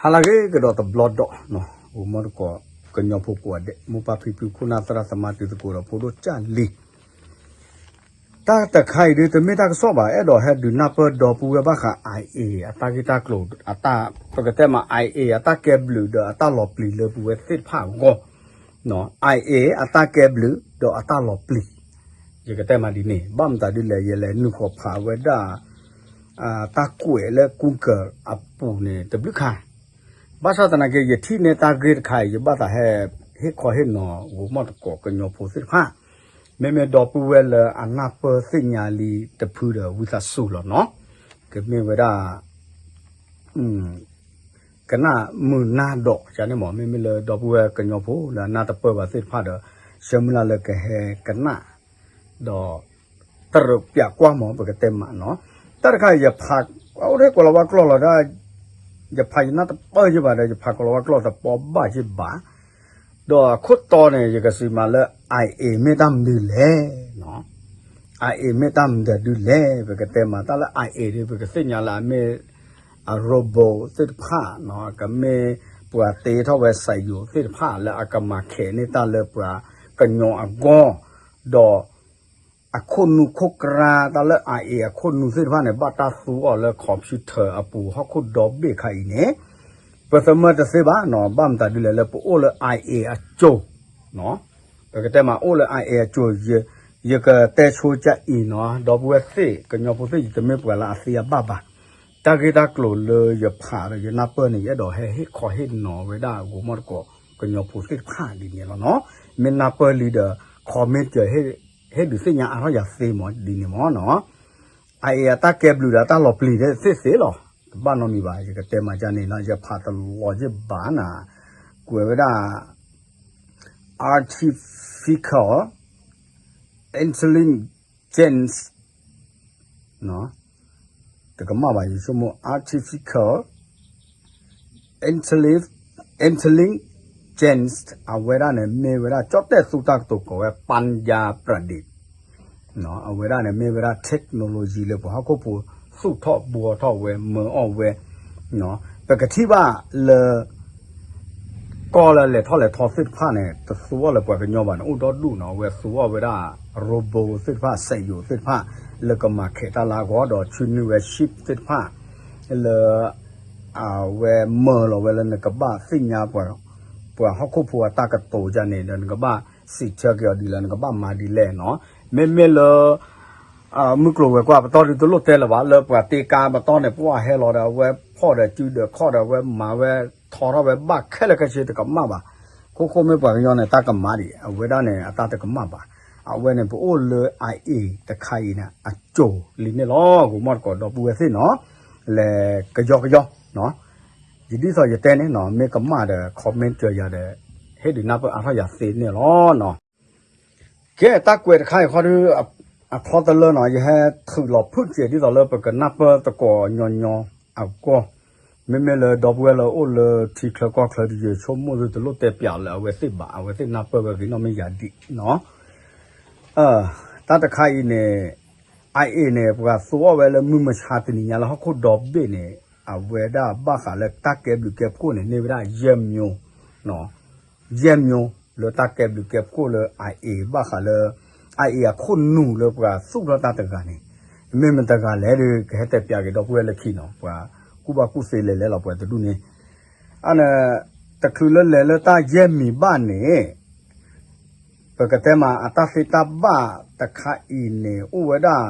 ဟါလၢအဂ့ၤကဒီးတဘျီဒီး ဂိၤမီၢ်တကိး ကညီဖိကိးဂၤဒဲး မိၢ်ပၢ်ဖံဖု ခိၣ်နၢ်သရၣ်သမါ တံၤသကိးဒီးဖိဒိၣ်ကၢ်လံၤ တၢ်တခါအံၤဒုး တမ့ၢ်တၢ်ကစီၣ်ဘၣ်, အဲၣ်ဒိးဟဲဒုးနၢ်ပၢၢ်ဒီပုၢ်ဝဲၢ်ဘၣ်ဃး IA အတၢ်ဂ့ၢ်တၢ်ကျိၤ အတၢ် ပကတဲမး IA အတၢ်ကဲဘျုးဒီးအတၢ်လီၤပျံၤလၢပဝဲသ့ၣ်တဖၣ်အဂီၢ်, IA အတၢ်ကဲဘျုးဒီးအတၢ်လီၤပျံၤ, ယကတဲမးဒ်န့ၣ် ဘၣ်မတၤဒ်လဲၣ် ယလဲၤနုာ်ဃီၤဖးဝဲဒၣ် တၢ်ကွဲးလၢ Google အပူၤန့ၣ် တဘျုးခါ ဘၣ်ဆၣ်သနာ်က့ ယထံၣ်န့ၢ်တၢ်ဂ့ၢ်တခါအံၤ ယဘၣ်သးဟဲ ဟ့ၣ်ခီဟ့ၣ်နီၤ ဂိၤမီၢ်တကိးကညီဖိသ့ၣ်တဖၣ်, မ့မ့ၢ်ဒီပုၢ်ဝဲၢ်လၢအနၢ်ပၢၢ်သ့ၣ်ညါလံတဖုဒီး ဝံသးစူၤလီၤနီၤ, ကမ့ၢ်ဝဲဒၣ် ကနၣ်မုာ်နၢ်ဒီး ယန့ၣ်မး မ့မ့ၢ်လၢဒီပုၢ်ဝဲၢ်ကညီဖိလၢအနၢ်တပၢၢ်ဘၣ်သ့ၣ်တဖၣ်ဒီး ဆၢမုၢ်လၢ်လၢကဟဲကနၣ် ဒီး တရၢးပျးကွၢ်မး ပကတဲမးနီၤ, တၢ်တခါအံၤယဖး အိၣ်ထဲကွဲးလီၤဝါကျိာ်လီၤဒၣ်, ယဖးယနၢ်တပၢၢ်ယဘၣ်ဒီး ယဖးကွဲးလီၤဝါကျိာ်သပှၢ်ဘၣ်ယဘၣ်, ဒီးအခိၣ်တီန့ၣ် ယကစံးမးလၢ IA မ့ၢ်တၢ်မနုၤလဲၣ် IA မ့ၢ်တၢ်မနုၤဒ်လဲၣ် ပကတဲမး တၢ်လၢ IA ဒ် ပကသ့ၣ်ညါလၢအမ့ၢ် အ robot သ့ၣ်တဖၣ်နီၤ, ကမ့ၢ်ပှၤတ့ထီၣ်ဝဲ စက်ရုပ် သ့ၣ်တဖၣ် လၢအကမၤခဲးန့ၢ်တၢ်လၢပှၤကညီအဂီၢ်, ဒီး အခိၣ်နူာ်ခိၣ်ကြၢ် တၢ်လၢ IA အခိၣ်နူာ်သ့ၣ်တဖၣ်န့ၣ် ဘၣ်တၢ်သူအီၤလၢ computer အပူၤ ဟီၣ်ခိၣ်ဒီဘ့ၣ်ခါအံၤန့ၣ်, ပသမၢတသ့ဘၣ်နီၤ, ဘၣ်မတၤဒ်လဲၣ်လၢပအိၣ်လၢ IA အစိၤ ပကတဲမး အိၣ်လၢ IA အစိၤ, ယကတဲဆိကၢ်အံၤနီၤ, ဒီပုၢ်ဝဲၢ်သ့ၣ် ကညီဖိသ့ၣ် ယတမ့ၢ်ပှၤလၢအသ့အဘၣ်ဘၣ်, တၢ်ဂ့ၢ်တၢ်ကျိၤလၢယဖးဒီးယနၢ်ပၢၢ်န့ၣ် ယအဲၣ်ဒိးဟဲဟ့ၣ်ခီဟ့ၣ်နီၤဝဲဒၣ် ဂိၤမီၢ်တကိး ကညီဖိသ့ၣ်တဖၣ်ဒ်န့ၣ်လီၤနီၤ, မ့ၢ်နၢ်ပၢၢ်လံဒီး comment ဟ့ၣ်ဒုးသ့ၣ်ညါအါထီၣ်ယၤသ့မးဒ်န့ၣ်မးနီၤ, IA အတၢ်ကဲဘျုးဒီးအတၢ်လီၤပျံၤသ့ၣ်သ့ၣ်လီၤ, တဘၣ်နီတမံၤဘၣ်, ယကတဲမးကန့ၣ်နီၤ, ယဖးတလီၤယဘၣ်နၤ, ကွဲးဝဲဒၣ် artificial intelligence တကမၣ်ဘၣ် ယဆိကမိၣ် artificial intelligence အဝဲဒၣ်န့ၣ် မ့ၢ်ဝဲဒၣ် ကၠီၣ်တဲၣ်သူတၢ်ကတိၤကိးဝဲ Panya Pradeep အဝဲဒၣ်န့ၣ် မ့ၢ်ဝဲဒၣ် technology လၢပှၤဟီၣ်ခိၣ်ဖိသူၣ်ထီၣ်ဘှီထီၣ်ဝဲ မၢအီၣ်ဝဲ, ပကထံၣ်ဘၣ်လၢ ကီၢ်လၢလဲၤထီၣ်လဲၤထီသ့ၣ်တဖၣ်န့ၣ် တသူအီၤလၢပှၤကညီဘၣ်န့ၣ် အိၣ်ဒီဒူၣ်နီၤ, အဝဲသူအီၤဝဲဒၣ် robot သ့ၣ်တဖၣ် စက်ရုပ် သ့ၣ်တဖၣ် လၢကမၤခဲးတၢ်လၢအဂီၢ်ဒီး ဆှၢနုာ်ဝဲ chip သ့ၣ်တဖၣ် လၢ အဝဲမၢလီၤဝဲလၢနကဘၣ်သ့ၣ်ညါပှၤ ပှၤဟီၣ်ခိၣ်ဖိအတၢ်ကတိၤယၤန့ၣ်ဒီး နကဘၣ်စံးဆၢက့ၤအီၤဒ်လဲၣ် နကဘၣ်မၤဒ်လဲၣ်နီၤ, မ့မ့ၢ်လၢ မုၢ်ကျိၤဝဲၤကွာ်ပတီၢ်ဒုးတလိၣ်တဲလၢၤဘၣ် လၢပှၤတ့ကါပတီၢ်န့ၣ် ပှၤဟဲလီၤဒီး အဝဲဖီၣ်ဒီးစုဒီးခီၣ်ဒီး အဝဲမၤဝဲထီထီၣ်ဝဲဘၣ်ခဲလၢာ်ခဲဆ့တကမၣ်ဘၣ်, ခိခိၣ်မ့ၢ်ပှၤကညီန့ၣ် တၢ်ကမၣ်ဒံး အဝဲဒၣ်န့ၣ် အတၢ်တကမၣ်ဘၣ်, အဝဲန့ၣ် ပအိၣ်လၢ IA တခါအံၤန့ၣ် အစိၤလံန့ၣ်လီၤ, ဂိၤမီၣ်တကိးဒီပုၢ်ဝဲၢ်သ့ၣ်နီၤ, လဲၤကယီကယီ ယဒ်သိးယတဲန့ၣ်နီၤ မ့ၢ်ကမၣ်ဒီး comment ကၢၤယၤဒီး ဟ့ၣ်ဒုးနၢ်ပၢၢ်အါထီၣ်ယၤသ့န့ၣ်လီၤ. ကဲ တၢ်ကွဲးတခါအံၤဃီဒီး အခီတလၢနီၤ ယဟဲထုးလီၤဖုၣ်စဲးဒ်သိးလၢပကနၢ်ပၢၢ်သကိးညီညီအဂီၢ်, မ့မ့ၢ်လၢဒီပုၢ်ဝဲၢ်လၢအိၣ်လၢထံချၢကီၢ်ချၢဒီး ယဆိကမိၣ်ဒုးတလိၣ်တဲပၠးလၢအဝဲသ့ၣ်ဘၣ် အဝဲသ့ၣ်နၢ်ပၢၢ်ဝဲဂ့ၤနီၣ်မ့ၢ်ယၤဒံးနီၤ တၢ်တခါအံၤန့ၣ် IA န့ၣ် ပှၤသူအီၤဝဲလၢမုၢ်မဆါတနံၤညါလၢဟီၣ်ခိၣ်ဒီဘ့ၣ်န့ၣ် အဝဲဒၣ်ဘၣ်ဃးလၢတၢ်ကဲဘျုးကဲဖှိၣ်န့ၣ် န့ၢ်ဝဲဒၣ်ယဲၢ်မျိုး, ယဲၢ်မျိုးလၢတၢ်ကဲဘျုးကဲဖှိၣ်လၢ IA ဘၣ်ဃးလၢ IA အခိၣ်နူာ်လၢပှၤသူၣ်ထီၣ်တၢ်တဂၤန့ၣ် မ့ၢ်မတဂၤလဲၣ်ဒီး ကဟဲတဲပၠးက့ၤဒီပုၢ်ဝဲၢ်လၢခံနီၤ ပှၤကူၣ်ဘၣ်ကူၣ်သ့လဲၤလဲၤလီၤပှၤတဒူၣ်န့ၣ် အန့ၣ် တချုးလၢလဲၤလၢတၢ်ယဲၢ်မံၤဘၣ်န့ၣ် ပကတဲမး အတၢ်သ့တၢ်ဘၣ်တခါအံၤန့ၣ် အိၣ်ဝဲဒၣ်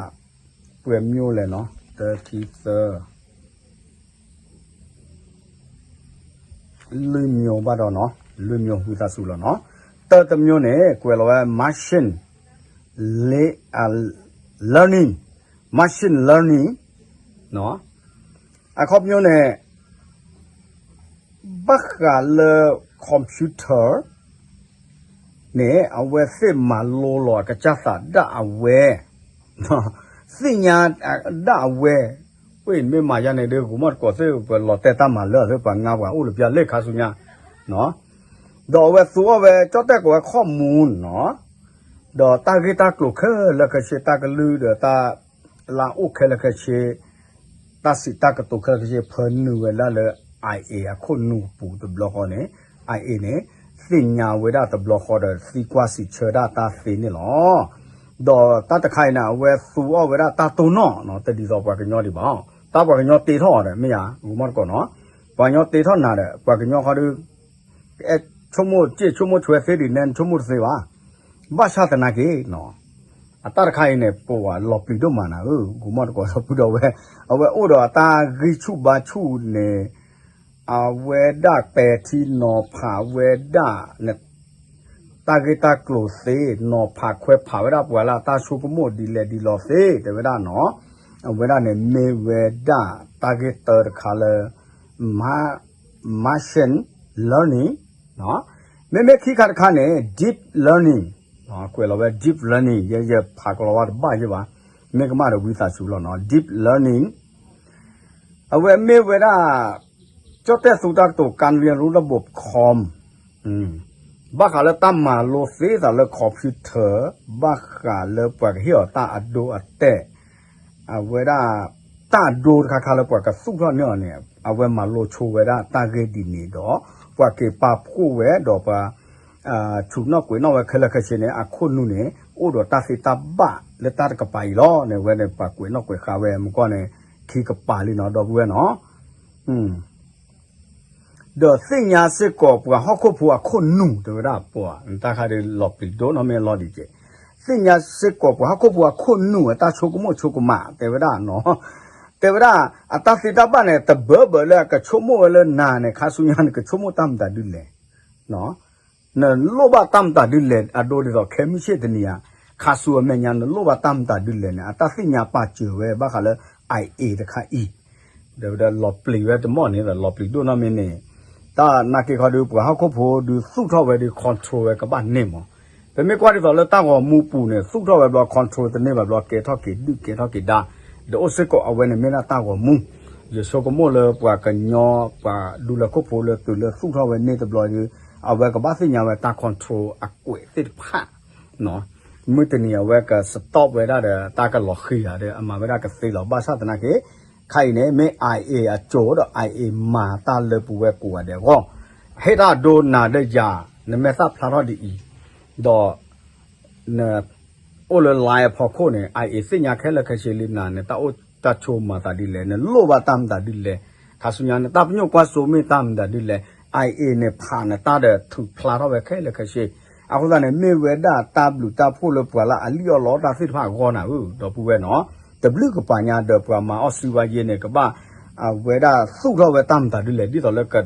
ပှဲၤမျိုးလဲၣ်နီၤ တၢ ခံ သၢ လွံၢ်မျိုးဘၣ်ဒီးနီၤ လွံၢ်မျိုးဝံသးစူၤလီၤနီၤ တၢတမျိုးန့ၣ် ကွဲးလီၤဝဲ machine learning, machine learning အခီပညီန့ၣ် ဘၣ်ဃးလၢ computer န့ၣ် အဝဲသ့ၣ်မၤလိလီၤအကစၢ်သးဒၣ်အဝဲ သ့ၣ်ညါဒၣ်အဝဲ ဝဲမ့ၢ်မၤယါန့ၣ်ဒီး ဂိၤမီၣ်တကိးသ့ၣ် ပလီၤတဲာ်တၢ်မၤလၢအသ့ၣ် ပှၤငါပှၤအိၣ်လၢပျၢၤလ့ၣ်ခါဆူညါ ဒီးအဝဲသူအီၤဝဲ ကၠီၣ်တဲၣ်ကိးဝဲ ข้อมูล နီၤ ဒီးတၢ်ဂ့ၢ်တၢ်ကျိၤခဲလၢာ်ခဲဆ့ တၢ်ကလုၢ်ဒီးတၢ်လၢအိၣ်ခဲလၢာ်ခဲဆ့ တၢ်စံးတၢ်ကတိၤခဲလၢာ်ခဲဆ့ ဖၢနုာ်ဝဲဒၣ်လၢ အဝဲဒၣ်ကဲထီၣ်ဝဲဒၣ်လၢအဝဲဒၣ်ကဲထီၣ်ဝဲဒၣ်လၢအဝဲဒၣ်ကဲထီၣ်ဝဲဒၣ်လၢ I A အခိၣ်နူာ်ပူၤတဘျီဃီန့ၣ် I A န့ၣ် သ့ၣ်ညါဝဲဒၣ်တဘျီဃီဒီးသံကွၢ်စံးဆၢဒၣ်တၢ်သ့န့ၣ်လီၤ. ဒီးတၢ်တခါအံၤန့ၣ် အဝဲသူအီၣ်ဝဲဒၣ်တၢ်တိၢ်နီၣ်နီၤ တဒ်သိးပှၤကညီဒံးဘၣ်. တၢ်ပှၤကညီတ့ထီၣ်အီၤဒီး မ့ၢ်ယၤ ဂီၤမီၢ်တကိးနီၤ ပှၤကညီတ့ထီၣ်နၤဒီး ပှၤကညီဃီဒီး အဲၣ်ဆိကမိၣ်စ့ၢ်ဆိကမိၣ်ဆွဲသ့ဒ်န့ၣ် နဆိကမိၣ်တသ့ဘၣ်. ဘၣ်ဆၣ်သနာ်က့နီၤ အတၢ်တခါအံၤန့ၣ် ပဝဲလီၤပျံၤဒိၣ်မးနၤဧၢ ဂီၤမီၢ်တကိးဒီပုၢ်ဒီဝဲၢ် အဝဲအိၣ်ဒီးအတၢ်ဂံၢ်ဆူၣ်ဘါဆူၣ်န့ၣ် အဝဲဒၣ်ပဲာ်ထံနီၤဖးဝဲဒၣ် တၢ်ဂ့ၢ်တၢ်ကျိၤသ့ နီၤဖးခွဲးဖးဝဲဒၣ်ပှၤလၢအတၢ်ဆိကမိၣ်ဒ်လဲၣ်ဒ်လဲၣ်သ့ တဲဝဲဒၣ်နီၤ အဝဲဒၣ်န့ၣ်မ့ၢ်ဝဲဒၣ်တၢ်ဂ့ၢ်တၢတခါလၢ machine learning မ့မ့ၢ်ခံခါတခါန့ၣ် deep learning ကွဲးလီၤဝဲ deep learning ယဲယဖးကလီၤဝါတဘၣ်ယဲဘၣ် မ့ၢ်ကမၣ်ဒီးဝံသးစူၤလီၤနီၤ deep learning အဝဲမ့ၢ်ဝဲဒၣ် ကၠီၣ်တဲၣ်သူတၢ်ကတိၤ การเรียนรู้ระบบคอม ဘၣ်ဃးလၢတၢ်မၤလိသ့သးလၢ computer ဘၣ်ဃးလၢပှၤကဟ့ၣ်အီၤတၢ်အဒိအတဲာ် အဝဲဒၣ် တၢ်အဒိတခါခါလၢပှၤကသူၣ်ထီၣ်န့ၢ်အီၤန့ၣ် အဝဲမၤလိဆိဝဲဒၣ်တၢ်ဂ့ၢ်ဒ်န့ၣ်ဒီး ပှၤက့ၤပာ်ဖှိၣ်ဝဲဒီးပှၤ ဆူၣ်နီၣ်ကွဲးနီၣ်ဝဲခဲလၢာ်ခဲဆ့န့ၣ် အခိၣ်နူာ်န့ၣ် အိၣ်ဒီးတၢ်သ့တၢ်ဘၣ်လၢတၢ်တကပၤအံၤလီၤန့ၣ် အဝဲန့ၣ်ပှၤကွဲးနီၣ်ကွဲးဃါဝဲမ့ၢ်ကီၢ်န့ၣ် ခံကပၤလံနီၤ ဒီပုၢ်ဝဲၢ်နီၤ ဒီးသ့ၣ်ညါစ့ၢ်ကီးပှၤဟီၣ်ခိၣ်ဖိအခိၣ်နူာ် တဲဝဲဒၣ်ပှၤ တၢ်ခါဒ်လီၤပျံၤဒိၣ်နီၢ်မ့ၢ်လီၤဒံးကဲး သ့ၣ်ညါစ့ၢ်ကီးပှၤဟီၣ်ခိၣ်ဖိအခိၣ်နူာ်အတၢ်ဆိကမိၣ်ဆိကမး တဲဝဲဒၣ်နီၤ တဲဝဲဒၣ် အတၢ်သ့တၢ်ဘၣ်န့ၣ် တဘၢဘၢလၢအကဆိကမိၣ်ဝဲလၢနၤန့ၣ် ခါဆူညါနကဆိကမိၣ်တၢ်မတၤဒ်လဲၣ် နလိၣ်ဘၣ်တၢ်မတၤဒ်လဲၣ် အဒိဒ်သိးခဲမုၢ်ဆ့ၣ်တနံၤဧါ ခါဆူအမဲာ်ညါ နလိၣ်ဘၣ်တၢ်မတၤဒ်လဲၣ်န့ၣ် အတၢ်သ့ၣ်ညါပာ်စၢၤဝဲဘၣ်ဃးလၢ I A တခါအံၤ ဒီးလီၤပျံၤဝဲတမီၢ်န့ၣ် လီၤပျံၤဒိၣ်နီၢ်မ့ၢ်န့ၣ် တၢ်နာ်က့ခီဒုး ပှၤဟီၣ်ခိၣ်ဖိဒုးသူၣ်ထီၣ်ဝဲဒုး control ဝဲကဘၣ်န့ၢ်မး ပမ့ၢ်ကွၢ်ဒ်သိးလၢတၢ်ဂီၤမူပူၤန့ၣ် သူၣ်ထီၣ်ဝဲဘျီ control တန့ၢ်ဘၣ်ဘျီ ကဲထီၣ်က့ၤဒုၣ်ကဲထီၣ်က့ၤဒါ ဒီးအိၣ်စ့ၢ်ကီးအဝဲန့ၣ်မ့ၢ်ဒၣ်တၢ်ဂီၤမူ ယဆိကမိၣ်လၢပှၤကညီ ပှၤဒူလၢခိၣ်ဖိလၢတုၤလၢသူၣ်ထီၣ်ဝဲန့ၢ်တဘျီဒုး အဝဲကဘၣ်သ့ၣ်ညါဝဲတၢ် control အကွဲးသ့ၣ်တဖၣ် မုၢ်တနံၤအဝဲက stop ဝဲဒၣ်ဒီး တၢ်ကလီၤဃံၤဧါဒီး အမၤဝဲဒၣ်ကသ့လီၤ ဘၣ်ဆၣ်သနာ်က့ ခဲအံၤန့ၣ် မ့ၢ် I A အစိၤဒီး I A မၤတၢ်လၢပဝဲကိးဂၤဒဲးအဂီၢ် ဟ့ၣ်တၢ်ဒိနၤဒီးယၤ နမ့ၢ်သၣ်ဖျါထီၣ်ဒ်အံၤ ဒီး န အိၣ်လၢ line အဖီခိၣ်န့ၣ် I A သ့ၣ်ညါခဲလၢာ်ခဲဆ့လံနၤ နတၢ်အိၣ်တၢ်ဆိးမၤသးဒ်လဲၣ် နလိၣ်ဘၣ်တၢ်မတၤဒ်လဲၣ် ခါဆူညါ နတၢ်ပညိၣ်ကွၢ်စိမ့ၢ်တၢ်မတၤဒ်လဲၣ် I A န့ၣ်ဖးနတၢ်ဒီးထုးဖျါထီၣ်ဝဲခဲလၢာ်ခဲဆ့ အဃိသတးန့ၣ် မ့ၢ်ဝဲဒၣ်တၢ်ဘျုးတၢ်ဖှိၣ်လၢပှၤလၢအလံၣ်အီၣ်လီအီၣ်တၢ်သ့ၣ်တဖၣ်အဂီၢ်နၤဧၢ ဒီပုၢ်ဝဲၢ်နီၤ တဘျုးကပၤညါဒီးပှၤမၤအီၣ်စုဘၣ်ယဲန့ၣ် ကဘၣ် အဝဲဒၣ်သူၣ်ထီၣ်ဝဲတၢ်မတၤဒ်လဲၣ် ဒ်သိးလၢက စံး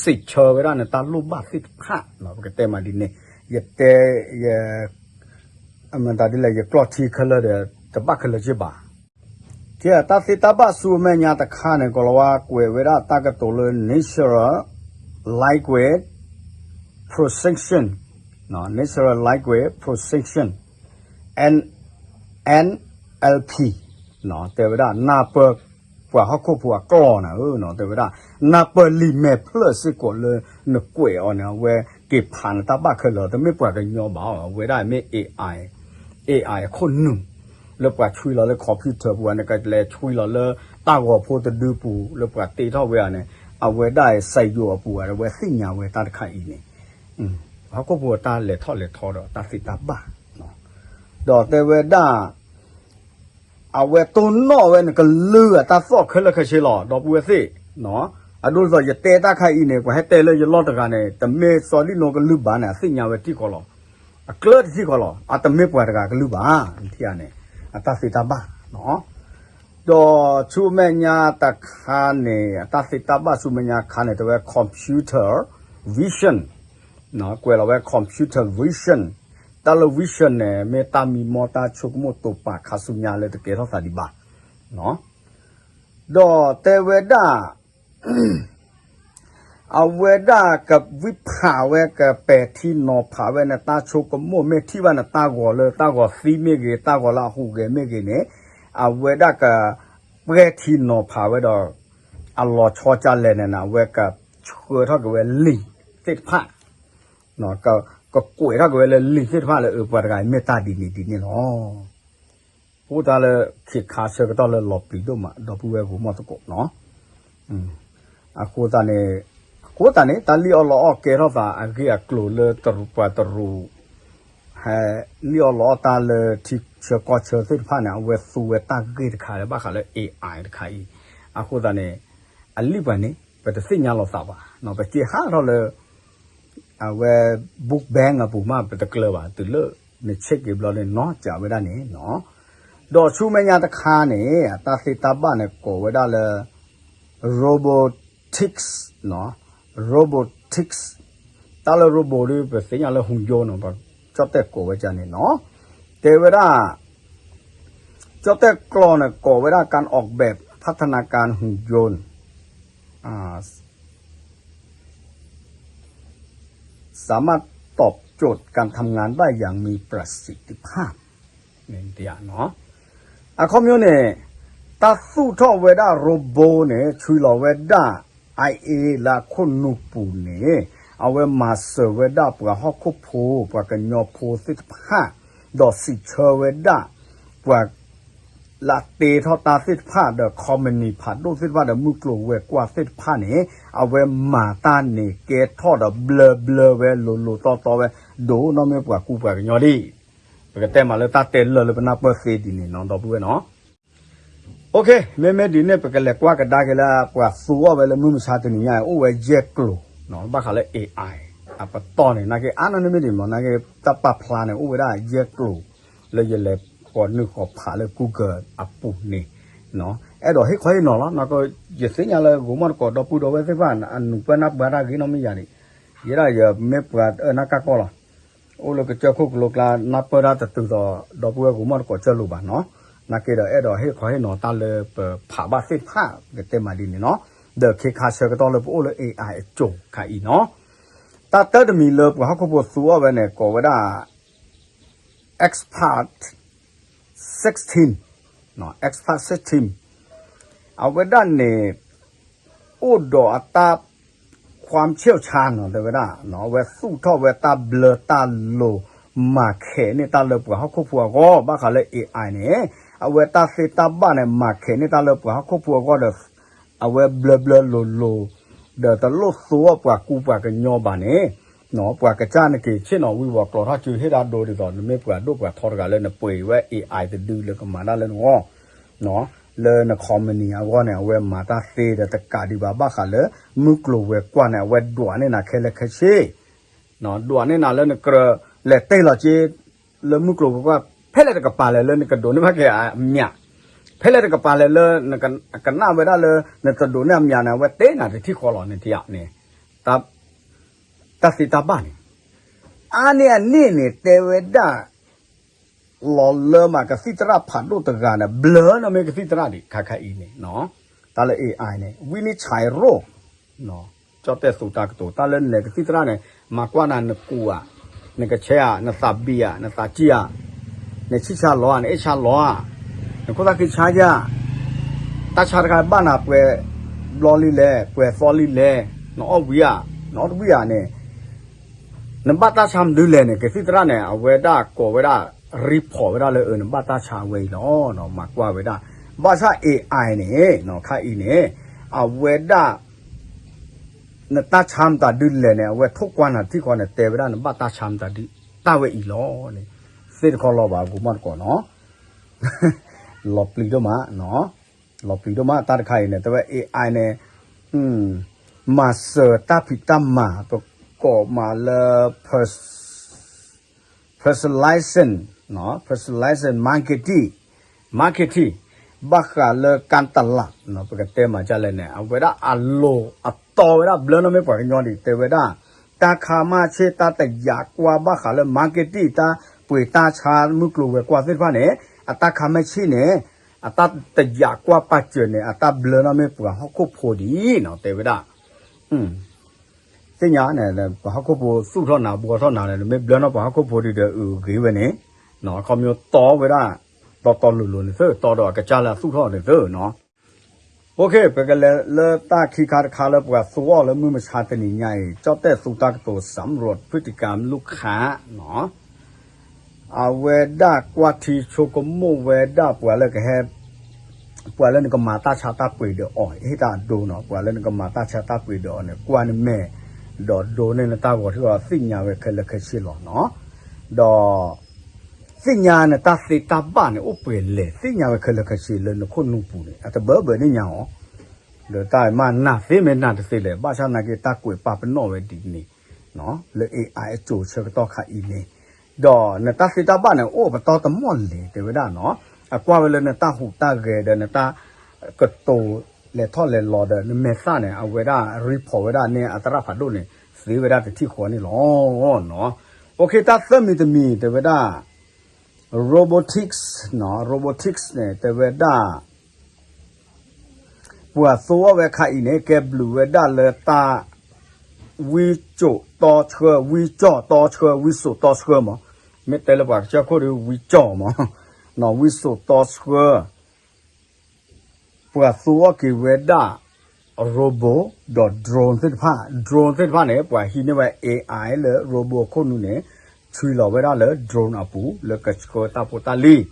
ဆၢဝဲဒၣ်နတၢ်လိၣ်ဘၣ်သ့ၣ်တဖၣ် ပကတဲမးဒ်န့ၣ် ယတဲ ယ အမတၤဒ်လဲၣ် ယကျီၢ်ထံခဲလၢာ်ဒီး တဘၣ်ခဲလၢာ်က့ဘၣ်. ကဲ တၢ်သ့တၢ်ဘၣ်ဆူအမဲာ်ညါတခါန့ၣ် ကိးလီၤဝဲကွဲးဝဲဒၣ်တၢ်ကတိၤလၢ natural language processing, natural language processing, N L P တဲဝဲဒၣ် နၢ်ပၢၢ် ပှၤဟီၣ်ခိၣ်ဖိအကျီၢ်နၤဧၢ တဲဝဲဒၣ် နၢ်ပၢၢ်လံာ်မဲာ်ဖျၢၣ်စ့ၢ်ကီးလၢနကွဲးအီၤန့ၣ် အဝဲက့ၤဖးနတၢ်ဘၣ်ခဲလၢာ် တမ့ၢ်ပှၤကညီဘၣ် အဝဲဒၣ်မ့ၢ် A I, A I အခိၣ်နူာ် လၢပှၤဆွံလီၤလၢ computer ပူၤန့ၣ် ကလဲၤဆွံလီၤလၢတၢ်ဂီၤဖိတဒုပူၤ လၢပှၤတ့ထီၣ်ဝဲဧါန့ၣ် အဝဲဒၣ်စဲယိၤအပူၤ အဝဲသ့ၣ်ညါဝဲတၢ်တခါအံၤန့ၣ် ဟီၣ်ခိၣ်ဖိတၢ်လဲၤထီၣ်လဲၤထီဒီးတၢ်သ့တၢ်ဘၣ် ဒီးတဲဝဲဒၣ် အဝဲတိၢ်နီၣ်ဝဲန့ၣ် ကလုၢ်အတၢ်သီၣ်ခဲလၢာ်ခဲဆ့လီၤ ဒီပုၢ်ဝဲၢ်သ့ၣ်, အဒိဒ်သိးယတဲတၢ်ခါအံၤန့ၣ် ပှၤဟဲတဲလၢယလီၢ်တဂၤန့ၣ် တမ့ၢ်စီၤဒံၣ်နိကလုၢ်ဘၣ်န့ၣ် အသ့ၣ်ညါဝဲထံၣ်ဃီလီၤ. အကျၢၢ်တထံၣ်ဃီလီၤ အတမ့ၢ်ပှၤတဂၤကလုၢ်ဘၣ် ထံၣ်ဧါန့ၣ် အတၢ်သ့တၢ်ဘၣ် ဒီးဆူမဲာ်ညါတခါန့ၣ် အတၢ်သ့တၢ်ဘၣ်ဆူမဲာ်ညါခါန့ၣ် တဲဝဲ computer vision ကွဲးလီၤဝဲ computer vision တၢ်လၢ vision န့ၣ် မ့ၢ်တၢ်မံမီၢ်တၢ်ဆိကမိၣ်တိာ်ပာ်ခါဆူညါလၢတကဲထီၣ်သးဒံးဘၣ် ဒီးတဲဝဲဒၣ် အဝဲဒၣ်ကဝံဖးဝဲ ကပဲာ်ထံနီၤဖးဝဲ နတၢ်ဆိကမိၣ် မ့ၢ်ထံၣ်ဘၣ်နတၢ်ဂီၤလၢတၢ်ဂီၤသံမ့ၢ်ဂ့ၤ တၢ်ဂီၤလၢအဟူးဂဲၤမ့ၢ်ဂ့ၤန့ၣ် အဝဲဒၣ်ကပဲာ်ထံနီၤဖးဝဲဒီး အလီၤဆီကလဲၣ်န့ၣ် အဝဲကဆှၢထီၣ်က့ၤဝဲလံာ်သ့ၣ်တဖၣ် ကကွဲးထီၣ်က့ၤဝဲလၢလံာ်သ့ၣ်တဖၣ်လၢ အၢ ပှၤတဂၤအံၤမ့ၢ်တၢ်ဒ်န့ၣ်ဒ်န့ၣ်လီၤ. အိၣ်တၢ်လၢခံခါဆၢကတီၢ်လၢလီၤပျံၤဒိၣ်မး ဒီပုၢ်ဝဲၢ်ဂီၤမီၢ်သကိးနီၤ အဃိသတးန့ၣ်, အဃိသတးန့ၣ် တၢ်လံၣ်အီၣ်လီအီၣ်ကဲထီၣ်သးအဂ့ၢ်အကျိၤလၢတရူးပှၤတရူး ဟဲလံၣ်အီၣ်လီအီၣ်တၢ်လၢထံဆၢကီၢ်ဆၢသ့ၣ်တဖၣ်န့ၣ် အဝဲသူဝဲတၢ်ဂ့ၢ်တခါလၢဘၣ်ဃးလၢ AI တခါအံၤ, အဃိသတးန့ၣ် အလံၣ်ပှၤန့ၣ် ပတသ့ၣ်ညါလီၤသးဘၣ်, ပက့ၤဟးထီၣ်လၢ အဝဲ book bank အပူၤမး ပတကျၢၤဘၣ်, တုၤလၢန check က့ၤဘျီန့ၣ် နီၢ်ကးဝဲဒၣ်န့ၣ်နီၤ. ဒီးဆူမဲာ်ညါတခါန့ၣ် အတၢ်သ့တၢ်ဘၣ်န့ၣ် ကိးဝဲဒၣ်လၢ robotics နီၤ, robotics တၢ်လၢ robot ဒီး ပသ့ၣ်ညါလၢ หุ่นยนต์ နီၤ, ကၠီၣ်တဲၣ်ကိးဝဲဒ်န့ၣ်နီၤ. တဲဝဲဒၣ် ကၠီၣ်တဲၣ်ကျိာ်န့ၣ် ကိးဝဲဒၣ် การออกแบบพัฒนาการหุ่นยนต์ สามารถตอบโจทย์การทำงานได้อย่างมีประสิทธิภาพ အခီပညီန့ၣ် တၢ်သူၣ်ထီၣ်ဝဲဒၣ် robot န့ၣ် ဆှၢလီၤဝဲဒၣ် robot န့ၣ် ဆူလီၤဝဲဒၣ် AI လၢအခိၣ်နူာ်ပူၤန့ၣ် အဝဲမၤစၢၤဝဲဒၣ်ပှၤဟီၣ်ခိၣ်ဖိ ပှၤကညီဖိသ့ၣ်တဖၣ် ဒီးစံးဆၢဝဲဒၣ် ပှၤ လၢအတ့ထီၣ်တၢ်သ့ၣ်တဖၣ်ဒီး company ဖးဒိၣ်သ့ၣ်တဖၣ်ဒီး မုၢ်ကျိၤဝဲၤကွာ်သ့ၣ်တဖၣ်န့ၣ် အဝဲမၤတၢ်န့ၣ်ကဲထီၣ်ဒီး ဘျၢဘျၢဝဲလိၤလိၤတီတီဝဲ ဒိၣ်နီၢ်မ့ၢ်ပှၤကူပှၤကညီဒ် ပကတဲမးလၢတၢ်တဲလၢာ်လၢပနၢ်ပၢၢ်သ့ဒ်န့ၣ်နီၤ ဒီပုၢ်ဝဲၢ်နီၤ. မ့မ့ၢ်ဒ်န့ၣ် ပကလဲၤကွၢ်ကဒါက့ၤလၢ ပှၤသူအီၤဝဲလၢမုၢ်မဆါတနံၤညါ အိၣ်ဝဲယဲၢ်ကျိၤ ဘၣ်ဃးလၢ AI အပတီၢ်န့ၣ် နာ်က့ အါန့ၢ်မ့ၢ်ဒ်မး နာ်က့ တၢ်ပာ်ဖျါန့ၣ် အိၣ်ဝဲဒၣ်ယဲၢ်ကျိၤ လၢယလဲၤကိးနုာ်ဃီၤဖးလၢ Google အပူၤန့ၣ် အဲၣ်ဒိးဟ့ၣ်ခီဟ့ၣ်နီၤလီၤ. နာ်က့ ယသ့ၣ်ညါလၢ ဂိၤမီၣ်တကိး ဒီပုၢ်ဒီဝဲၢ်သ့ၣ်တဖၣ် အနုာ်ပၢၢ်နၢ်ပၢၢ်တၢ်ဂ့ၤနီတမံၤယၤန့ၣ် ယဲဒၣ်ယမ့ၢ်ပှၤအနၢ်ကၢ်ကီၢ်လီၤ. အိၣ်လၢကစၢၢ်ခိၣ်ကလိကျါ နၢ်ပၢၢ်တၢ်တတုၤသိး ဒီပုၢ်ဝဲၢ်ဂိၤမီၣ်တကိးကၢၢ်လိာ်ဘၣ်နီၤ. နာ်က့ဒီး အဲၣ်ဒိးဟ့ၣ်ခီဟ့ၣ်နီၤတၢ်လၢပဖးဘၣ်သ့ၣ်တဖၣ် ပကတဲမးဒ်န့ၣ်နီၤ. ဒီးခ့ခါဆၢကတီၢ်လၢပအိၣ်လၢ AI အစိၤခါအံၤနီၤ. တၢ်တၢတမံၤလၢပှၤဟီၣ်ခိၣ်ဖိသူအီၤဝဲန့ၣ် ကိးဝဲဒၣ် Xpert sixteen, Xpert sixteen အဝဲဒၣ်န့ၣ် အိၣ်ဒီးအတၢ် ความเชี่ยวชาญ နီၤ တဲဝဲဒၣ် အဝဲသူၣ်ထီၣ်ဝဲတၢ်ဘျၢတၢ်လိၤ မၤခဲးန့ၢ်တၢ်လၢပှၤဟီၣ်ခိၣ်ဖိအဂီၢ် ဘၣ်ဃးလၢ AI န့ၣ် အဝဲတၢ်သ့တၢ်ဘၣ်န့ၣ် မၤခဲးန့ၢ်တၢ်လၢပှၤဟီၣ်ခိၣ်ဖိအဂီၢ်ဒီး အဝဲဘျၢဘျၢလိၤလိၤ ဒီးတလိၣ်သူအီၤပှၤကူပှၤကညီဘၣ်န့ၣ် ပှၤကစၢ်နက့ၤဆ့ၣ်နီၤဝံၤဝီၤကျိးထီၣ်စုဟ့ၣ်ဒၣ်ဒိဒ်သိး နမ့ၢ်ပှၤဒိၣ်ပှၤထီတဂၤလၢနပှ့ၤဝဲ AI တဒုလၢကမၤတၢ်လၢနဂီၢ် လၢန company အဂီၢ်န့ၣ် အဝဲမၤတၢ်သ့ဒီးတကးဒံးဘၣ် ဘၣ်ဃးလၢ မုၢ်ကျိၤဝဲၤကွာ်န့ၣ် အဝဲဒွးန့ၢ်နၤခဲလၢာ်ခဲဆ့ ဒွးန့ၢ်နၤလၢနကြၢးလဲၤတ့ၢ်လီၤက့ၤ လၢမုၢ်ကျိၤဝဲၤကွာ် ဖဲလဲၣ်တကပၤလဲၣ်လၢနကဒိးန့ၢ်ဘၣ်က့ၤအမၠး, ဖဲလဲၣ်တကပၤလဲၣ်လၢနကနၣ်ဝဲဒၣ်လၢ နတဒိးန့ၢ်အမၠးန့ၣ် အဝဲတ့ၢ်နၤတထံၣ်ဃီလီၤန့ၣ် ထံၣ်ဧါန့ၣ် တၢ်သ့တၢ်ဘၣ်န့ၣ် အါန့ၢ်အန့ၣ်န့ၣ် တဲဝဲဒၣ် လီၤလၢမးကသံၣ်သရၣ်ဖးဒိၣ်တဂၤန့ၣ် ဘျၢနီၢ်မ့ၢ်ကသံၣ်သရၣ်ဒံး ခါခါအံၤန့ၣ် တၢ်လၢ AI န့ၣ် ဝံန့ၢ်ဆဲးရိၣ် ကၠီၣ်တဲၣ်သူတၢ်ကတိၤ တၢ်လၢနလဲၤကသံၣ်သရၣ်န့ၣ် မၤကွၢ်နၤနကူဧါ, နကဆဲးဧါ, နသးဘံၣ်ဧါ, နသးစံၣ်ဧါ, နဆံၣ်ဆါလီၤဧါ, နအ့ၣ်ဆါလီၤဧါ, နခိၣ်သၣ်ခံဆါဧါ, တၢ်ဆါတခါဘၣ်နၤပှဲၤဘျီလံလဲၣ်, ပှဲၤသီလံလဲၣ်, နအီၣ်ဝံၤဧါ, နအီၣ်တဝံၤဧါန့ၣ် နဘၣ်တၢ်ဆါမနုၤလဲၣ်န့ၣ် ကသံၣ်သရၣ်န့ၣ် အဝဲဒၣ်ကိးဝဲဒၣ် report ဝဲဒၣ်လၢ အၢ နဘၣ်တၢ်ဆါဝဲအံၤလီၤ. မၤကွၢ်ဝဲဒၣ် ဘၣ်ဆၣ် AI န့ၣ် ခါအံၤန့ၣ် အဝဲဒၣ် နတၢ်ဆါမတၤဒုလဲၣ်န့ၣ် အဝဲထိၣ်ကွၢ်နၤထံၣ်ဃီန့ၣ် တဲဝဲဒၣ် နဘၣ်တၢ်ဆါမတၤဒု တၢ်ဝဲအံၤလီၤန့ၣ် သ့ၣ်တခီလီၤဘၣ် ဂိၤမီၣ်တကိးနီၤ လီၤပျံၤဒိၣ်မး လီၤပျံၤဒိၣ်မး တၢ်တခါအံၤန့ၣ် တဲဝဲ AI န့ၣ် မၤစၢၤတၢ်ဖံးတၢ်မၤ ပကိးမးလၢ personalization, personalization marketing, marketing ဘၣ်ဃးလၢ การตลาด ပကတဲမးဒ်လဲၣ်န့ၣ် အဝဲဒၣ်အလိၤအတီဝဲဒၣ် ဘျၢနီၢ်မ့ၢ်ပှၤကညီဒံး တဲဝဲဒၣ် တၢ်ခါမၢ်ဆ့ၣ် တၢ်တယာ်ကွၢ်ဘၣ်ဃးလၢ marketing တၢ်ပှ့ၤတၢ်ဆါ မုၢ်ကျိၤဝဲၤကွာ်သ့ၣ်တဖၣ်န့ၣ် အတၢ်ခါမၢ်ဆ့ၣ်န့ၣ် အတၢ်တယာ်ကွၢ်ပာ်စၢၤန့ၣ် အတၢ်ဘျၢနီၢ်မ့ၢ်ပှၤဟီၣ်ခိၣ်ဖိဒံးနီၤ တဲဝဲဒၣ် သ့ၣ်ညါန့ၣ် ပှၤဟီၣ်ခိၣ်ဖိသူၣ်ထီၣ်နၤဘှီထီၣ်နၤန့ၣ် နမ့ၢ်ဘျၢနီၢ်ပှၤဟီၣ်ခိၣ်ဖိဒံးဒီး အဂ့ၤဝဲန့ၣ် အခီပညီတီဝဲဒၣ် တီတီလိၤလိၤန့ၣ်သ့ တီဒီးအကစၢ်လၢအသူၣ်ထီၣ်န့ၣ်သ့နီၤ ပကလဲၤလၢတၢ်ခံခါတခါလၢပှၤသူအီၤလၢမုၢ်မဆါတနံၤညါအံၤ ကၠီၣ်တဲၣ်သူတၢ်ကတိၤ สำรวจพฤติกรรมลูกค้า နီၤ အဝဲဒၣ်ကွၢ်ထံဆိကမိၣ်ဝဲဒၣ်ပှၤလၢကဟဲ ပှၤလၢနကမၤတၢ်ဆါတၢ်ပှ့ၤဒီးအီၤ ဟ့ၣ်တၢ်ဒိနီၤ, ပှၤလၢနကမၤတၢ်ဆါတၢ်ပှ့ၤဒီးအီၤန့ၣ် ကွၢ်နမဲာ် ဒီးဒိန့ၢ်နတၢ်ဂီၤထံဂီၤသ့ၣ်ညါဝဲခဲလၢာ်ခဲဆ့လီၤနီၤ. ဒီး သ့ၣ်ညါနတၢ်သ့တၢ်ဘၣ်န့ၣ် အိၣ်ပှဲၤလဲၣ် သ့ၣ်ညါဝဲခဲလၢာ်ခဲဆ့လၢနခိၣ်နူာ်ပူၤန့ၣ် အတဘၢဘၢန့ၣ်ညါအီၤ, ဒီးတၢ်မၤနၢ်သ့မ့ၢ်နၢ်တသ့လဲၣ်, ဘၣ်ဆၣ်သနာ်က့ တၢ်ကွဲးပာ်ပနီၣ်ဝဲဒ်န့ၣ် လၢ AI အစိၤဆၢကတီၢ်ခါအံၤန့ၣ်, ဒီးနတၢ်သ့တၢ်ဘၣ်န့ၣ် အိၣ်ပတီၢ်တမီၢ်လဲၣ် တဲဝဲဒၣ်နီၤ, အကွၢ်ဝဲလၢနတၢ်ဟူးတၢ်ဂဲၤဒီးနတၢ်ကတိၤလဲၤထီၣ်လဲၤလီၤဒီး နမဲာ်သၣ်န့ၣ် အဝဲဒၣ် report ဝဲဒၣ်န့ၣ် အသရၣ်ဖးဒိၣ်န့ၣ် သ့ဝဲဒၣ်တထံၣ်ဃီန့ၣ်လီၤ. အိၣ်ခ့ တၢ်သၢမံၤတမံၤ တဲဝဲဒၣ် robotics နီၤ, robotics န့ၣ် တဲဝဲဒၣ် ပှၤသိအီၤဝဲခါအံၤန့ၣ် ကဲဘျုးဝဲဒၣ်လၢတၢ် ဝံစိာ်တီဆှၢ, ဝံစိာ်တီဆှၢ, ဝံစိာ်တီဆှၢမး, မ့ၢ်တဲလၢပှၤကစၢၢ်ခိၣ်ဒီး ဝံစိာ်မး, နီၤ ဝံစိာ်တီဆှၢ ပှၤသိအီၤက့ၤဝဲဒၣ် robot ဒီး drone သ့ၣ်တဖၣ်, drone သ့ၣ်တဖၣ်န့ၣ် ပှၤဟံးန့ၢ်ဝဲ AI လၢ robot အခိၣ်နူာ်န့ၣ် ဆွံလီၤဝဲဒၣ်လၢ drone အပူၤ လၢကဆှၢတၢ်ဖိတၢ်လံၤ,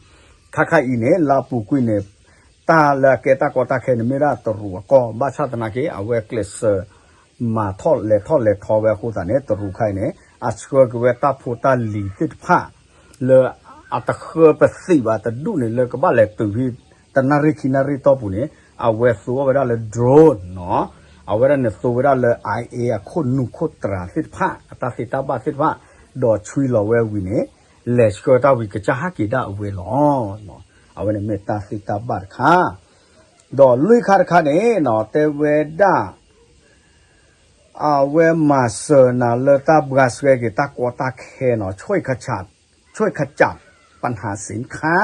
ခါခါအံၤန့ၣ် လၢအပူၤကွံာ်န့ၣ် တၢ်လၢအကဲတၢ်ကီတၢ်ခဲန့ၣ် မ့ၢ်ဒၣ်တရူးအကီၢ်, ဘၣ်ဆၣ်သနာ်က့ အဝဲကျဲးစၢး မၤထီၣ်လဲၤထီၣ်လဲၤထီဝဲအဃိသတးန့ၣ် တရူးခါအံၤန့ၣ် အဆှၢက့ၤဝဲတၢ်ဖိတၢ်လံၤသ့ၣ်တဖၣ် လၢအတဃၢပသံးဘၣ်တဒူၣ်န့ၣ် လၢကဘၣ်လဲၤတုၤဖဲ တနၣ်ရံၣ်ခံနၣ်ရံၣ်တီၢ်ပူၤန့ၣ် အဝဲသိအီၤဝဲဒၣ်လၢ drone နီၤ, အဝဲဒၣ်န့ၣ်သိဝဲဒၣ်လၢ IA အခိၣ်နူာ်ခိၣ်တြၤသ့ၣ်တဖၣ် အတၢ်သ့တၢ်ဘၣ်သ့ၣ်တဖၣ်, ဒီးဆွံလီၤဝဲဝံၤန့ၣ် လဲၤဆှၢတၢ်ဝံၤကစၢ်ဟးက့ၤဒၣ်အဝဲလီၤ. အဝဲန့ၣ်မ့ၢ်တၢ်သ့တၢ်ဘၣ်တခါ, ဒီးလွံၢ်ခါတခါန့ၣ်နီၤ တဲဝဲဒၣ် အဝဲမၤစၢၤနၤလၢတၢ်ဘှါဆှဲက့ၤတၢ်ကီတၢ်ခဲနီၤ, ဆွဲခၠး ပနၢ်စ့ၣ်ခါ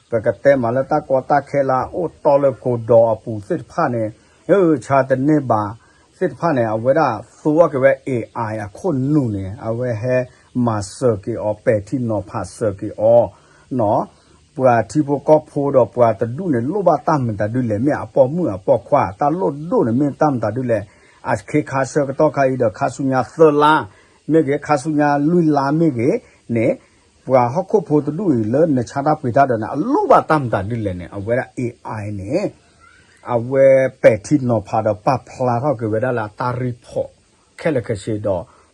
ပကတဲမးလၢတၢ်ကီတၢ်ခဲလၢအအိၣ်တီၢ်လၢကိၤဒီးအပူၤသ့ၣ်တဖၣ်န့ၣ်, ဆါတန့ၢ်ဘၣ်သ့ၣ်တဖၣ်န့ၣ် အဝဲဒၣ်သိအီၤက့ၤဝဲ AI အခိၣ်နူာ်န့ၣ် အဝဲဟဲမၤစၢၤက့ၤအီၤ ပဲာ်ထံနီၤဖးစၢၤက့ၤအီၤ နီၤ, ပှၤထံဖိကီၢ်ဖိဒီးပှၤတဒူၣ်န့ၣ် လိၣ်ဘၣ်တၢ်မတၤဒုလဲၣ်, မ့ၢ်အပိာ်မုၣ်အပိာ်ခွါ တၢ်လိၣ်ဒိၣ်န့ၣ် မ့ၢ်တၢ်မတၤဒုလဲၣ်, အခ့ခါဆၢကတီၢ်ခါအံၤဒီး ခါဆူညါသၢလါမ့ၢ်ဂ့ၤ, ခါဆူညါလွံၢ်လါမ့ၢ်ဂ့ၤန့ၣ်, ပှၤဟီၣ်ခိၣ်ဖိတဒူၣ်အံၤလၢနဆါတၢ်ပှ့ၤတၢ်ဒီးန့ၣ် အလိၣ်ဘၣ်တၢ်မတၤဒုလဲၣ်န့ၣ် အဝဲဒၣ် AI န့ၣ် အဝဲပဲာ်ထံနီၤဖးဒီးပာ်ဖျါထီၣ်က့ၤဝဲဒၣ်လၢအတၢ် report ခဲလၢာ်ခဲဆ့ဒီး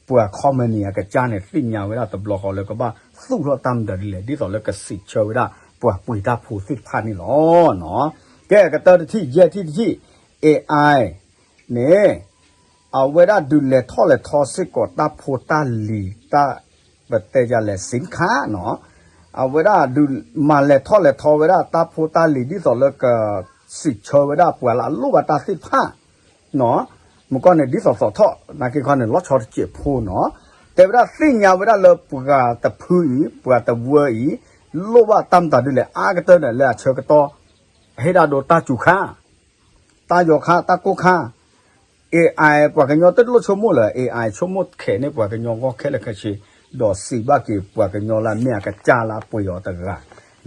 ပှၤ company အကစၢ်န့ၣ် သ့ၣ်ညါဝဲဒၣ်တဘျီဃီလၢကဘၣ်သူၣ်ထီၣ်တၢ်မတၤဒ်လဲၣ် ဒ်သိးလၢကစံးဆၢဝဲဒၣ် ပှၤပှ့ၤတၢ်ဖိသ့ၣ်တဖၣ်န့ၣ်လီၤ. ကဲ ကတၢၢ်တထံၣ် ယဲၢ်ထံၣ်တထံၣ် AI န့ၣ် အဝဲဒၣ်ဒုးလဲၤထီၣ်လဲၤထီစ့ၢ်ကီးတၢ်ဖိတၢ်လံၤ တၢ် ပတဲဒ်လဲၣ် စ့ၣ်ခါနီၤ, အဝဲဒၣ်ဒုးမၤလဲၤထီၣ်လဲၤထီဝဲဒၣ်တၢ်ဖိတၢ်လံၤ ဒ်သိးလၢကစံးဆၢဝဲဒၣ်ပှၤလၢအလိၣ်ဘၣ်တၢ်သ့ၣ်တဖၣ် နီၤ, မုၢ်ကီၢ်န့ၣ် ဒ်သိးသိးထီၣ် နာ်က့ခီန့ၣ် လီၤဆီတစဲးဖိနီၤ, တဲဝဲဒၣ်သ့ၣ်ညါဝဲဒၣ်လၢပှၤတဖုအံၤ ပှၤတဝၢအံၤ လိၣ်ဘၣ်တၢ်မတၤဒ်လဲၣ် အါကတၢၢ်န့ၣ် လၢအဆၢကတီၢ် ဟ့ၣ်ဒၣ်ဒိတၢ်စူၤခါ တၢ်ယီၤခါ တၢ်ကိၢ်ခါ AI ပှၤကညီတလိၣ်ဆိကမိၣ်လၢၤ AI ဆိကမိၣ်ခဲးန့ၢ်ပှၤကညီဂီၢ်ခဲလၢာ်ခဲဆ့ ဒီးစံးဘၣ်က့ၤပှၤကညီလၢအမ့ၢ်အကစၢ်လၢအပှ့ၤအီၤတဂၤ,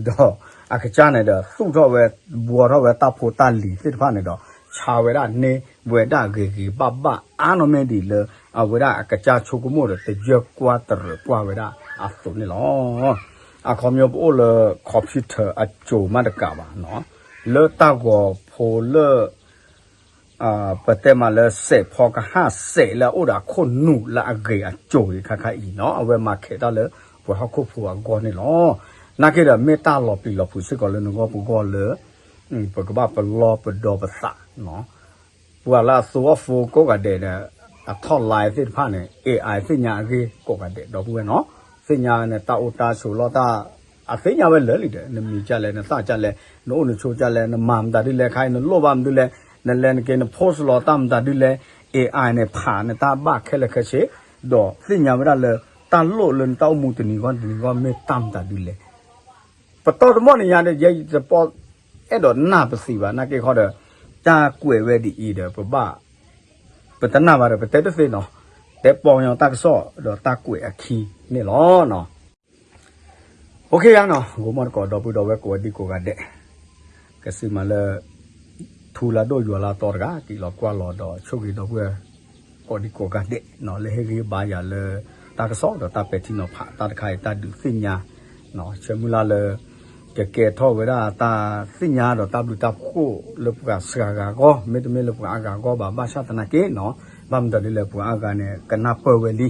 ဒီးအကစၢ်န့ၣ်ဒီးသူၣ်ထီၣ်ဝဲ ဘှီထီၣ်ဝဲတၢ်ဖိတၢ်လံၤသ့ၣ်တဖၣ်န့ၣ်ဒီး ဆါဝဲဒၣ်န့ၢ်ဝဲဒၣ်ဂ့ၤဂ့ၤဘၣ်ဘၣ် အါနီၢ်မ့ၢ်ဒ်လၢ အဝဲဒၣ်အကစၢ်ဆိကမိၣ်ဒီး တယၢၢ်ကွၢ်တရၢၢ်ကွၢ်ဝဲဒၣ်အသိးန့ၣ်လီၤ. အခီပညီပအိၣ်လၢ computer အစိၤမးတကးဘၣ်နီၤ, လၢတၢ်ဂီၤဖိလၢ ပတဲမးလၢ စဲးဖီကဟၣ်စဲးလၢအအိၣ်ဒီးအခိၣ်နူာ်လၢအဂ့ၤအစိၤအံၤခါခါအံၤနီၤ အဝဲမၤခဲးတၢ်လၢပှၤဟီၣ်ခိၣ်ဖိအဂီၢ်န့ၣ်လီၤ. နာ်က့ဒီး မ့ၢ်တၢ်လီၤပျံၤလီၤဖုးစ့ၢ်ကီးလၢနဂီၢ်ပဂီၢ်လၢ ပကဘၣ်ပလီၢ်ပဒီပသးနီၤ ပှၤလၢအသူအီၤဖိကိးဂၤဒဲးဒီး အထီၣ် line သ့ၣ်တဖၣ်န့ၣ် AI သ့ၣ်ညါအဂ့ၢ်ကိးဂၤဒဲး ဒီပုၢ်ဝဲၢ်နီၤ, သ့ၣ်ညါန့ၣ် တၢ်အိၣ်တၢ်ဆိးလီၢ်တၢ် အသ့ၣ်ညါဝဲလၢာ်လံဒီး နမံၤကလဲၣ် နသၣ်ကလဲၣ် နအိၣ်နဆိးကလဲၣ် နမၤမတၤဒ်လဲၣ် ခါအံၤနလိၣ်ဘၣ်မနုၤလဲၣ် နလဲၤနက့ၤန post လီၤတၢ်မတၤဒ်လဲၣ် AI န့ၣ် ဖးနတၢ်ဘၣ်ခဲလၢာ်ခဲဆ့ ဒီးသ့ၣ်ညါဝဲဒၣ်လၢ တၢ်လိၣ်လၢနတၢ်အိၣ်မူတနံၤဂီၢ်တနံၤဂီၢ်မ့ၢ်တၢ်မတၤဒ်လဲၣ် ပတီၢ်တမီၢ်န့ၣ်ညါဒီး ယဲယတပီၢ်အဲၣ်ဒိးနၢ်ပသံးဘၣ် နာ်က့ခီဒီး တၢ်ကွဲးဝဲဒ်အံၤဒီး ပဘၣ် ပတနၢ်ဘၣ်ဒီး ပတဲတသ့နီၤ, တဲပီညါတၢ်ကစီၣ်ဒီးတၢ်ကွဲးအခံန့ၣ်လီၤ. OK ယါနီၤ ဂီၤမီၢ်တကိးဒီပုၢ်ဒီဝဲၢ်ကိးဂၤဒဲး ကစံးမးလၢ ထူလၢဒိၣ်ယွၤလၢအသီတဂၤ က့ၤလီၤကွၢ်လီၤဒီး ဆိၣ်ဂ့ၤဒီပုၢ်ဝဲၢ် ကိးဒံကိးဂၤဒဲးနီၤ လၢဟ့ၣ်ဂံၢ်ဘါယၤလၢ တၢ်ကစီၣ်ဒီးတၢ်ပဲာ်ထံနီၤဖး တၢ်တခါအံၤတၢ်ဒုးသ့ၣ်ညါ ဆၢမုၢ်လၢ်လၢ ကကဲထီၣ်ဝဲဒၣ်တၢ်သ့ၣ်ညါဒီးတၢ်ဘျုးတၢ်ဖှိၣ်လၢပှၤစှၤဂၤအဂီၢ်, မ့တမ့ၢ်လၢပှၤအါဂၤအဂီၢ်ဘၣ်, ဘၣ်ဆၣ်သနာ်က့နီၤ, ဘၣ်မနုၤဒ်လဲၣ် ပှၤအါဂၤန့ၣ် ကနၢ်ပၢၢ်ဝဲလံ.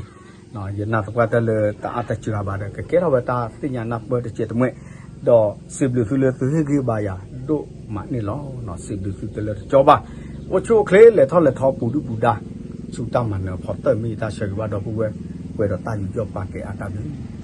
ယနာ်သပှၢ်တၢၢ်လၢတအါတစှၤဘၣ်ဒီး ကကဲထီၣ်ဝဲတၢ်သ့ၣ်ညါနၢ်ပၢၢ်တစဲးတမှဲ, ဒီးစံးဘျုးသုလၢသုဟ့ၣ်ဂံၢ်ဘါယၤဒိၣ်မးန့ၣ်လီၤ. စံးဘျုးသုတလၢတကၠီဘၣ်. အိၣ်ဆူၣ်အိၣ်ချ့ လဲၤထီၣ်လဲၤထီပူၤဒုၣ်ပူၤဒါ ဆူတၢ်မၤနၢၤအဖီတၢၢ် မ့ၢ်ယတၢ်ဆၢဂ့ၤဘၣ်ဒီပုၢ်ဝဲၢ်, ပှဲၤဒီးတၢ်ယူးယီၣ်ပာ်ကဲအါတၢ်ဘျုး